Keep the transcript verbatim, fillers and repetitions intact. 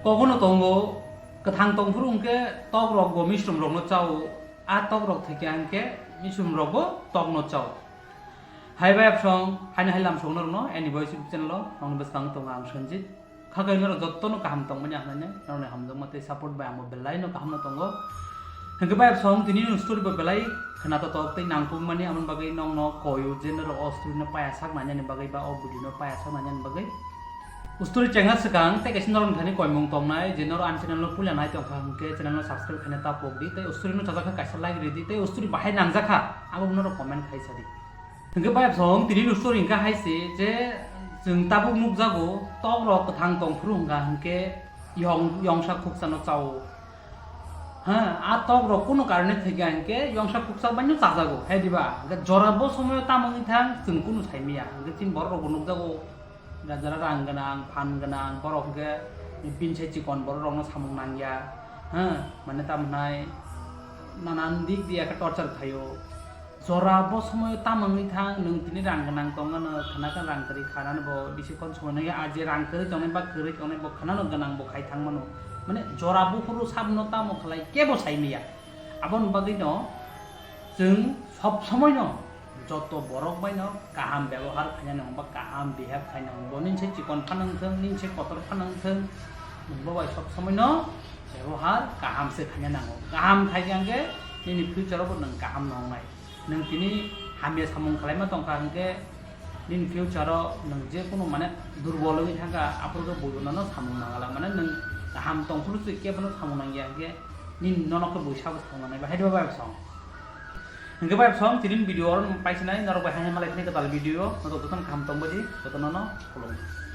Togono tongo, kwthang tongphuru hwnkhe tokrok bo misrumrokno chao, a tokrok thwikya hwnkhe misrumrokbo tokno chao. Hai bai absong, haino hai lamsong norokno ani voice YouTube channel o nokni bwskango tongo ang Sanjit. Kha kainwi norok jottono kaham tongmani ang haino norokni hamjakma tei support bai angbo belaino kahamno tongo. Hwnkhe bai absong tini story bo belai khwnatok tei nangkukmani, aboni bagwi nokno koyo je norok o story no paya sak nainani bagwi ba o video no paya sak nainani bagwi. Story chengna swkang tei kaisa norokni thani koimung tongnai, je norok ani channel no puila nai tongkha hwnkhe channel no subscribe khaina ta pokdi, tei story no chajak kha kaisa like ridi, tei story bahai nangjak kha abo norok comment khai sadi. Hwnkhe bai absong tini story hwnkha hai se je chwng tabuk nukjago tokrok kwthang tongphuru hwnkha hwnkhe yong, yongsa khuksa no chao. Ha, a tokrok kunu karone thwikya hwnkhe yongsa khuksa baino chajago, hai diba? Hwnkhe jora bo somoyo tamo wngwi thang chwng kunu saimaya, hwnkhe chini borok rokbo nukjago. Jara jara rang gwnang, phan gwnang, borok hwnkhe bini sai chikon borok rokno samung nangya, ha, mane tamo hwnai nanan dik diya khe torture khaio. Jora bo somoyo tamo wngwi thang, nwng tini rang gwnang tongmano, khana khe rang kwrwi khanani bo bisi khon somoi nangya, a je rang kwrwi tongnai ba kwrwi tongnai bo khana no gwnang bo khai thang mano. Mane jora buphuru sabno tamo khlai kebo sai maya. Aboni bagwi no chwng sob somoi no joto borok bai no kaham bebohar khaina nango ba kaham behave khaina nango. Bo nini se chikon phano wngthung, nini se kotor phano wngthung, nwng bo bai sob somoi no bebohar kaham se khaina nango. Kaham khai khe hwnkhe nini future o bo nwng kaham no wngnai. Nwng tini hamya samung khwlaima tongkha hwnkhe nini future o nwng je kunu mane durbol wngwi thangkha, aphuru khe buibo nono samung nangala. Mane nwng kaham tongphuru se kebono samung nangya hwnkhe nini nono khe buisa bo samung nangnai ba hai diba bai song. Hwnkhe bai song tini video oro paisnai norok bai hai malai phini kwtal video no jotono kaham tongbaji jotono no khulumkha.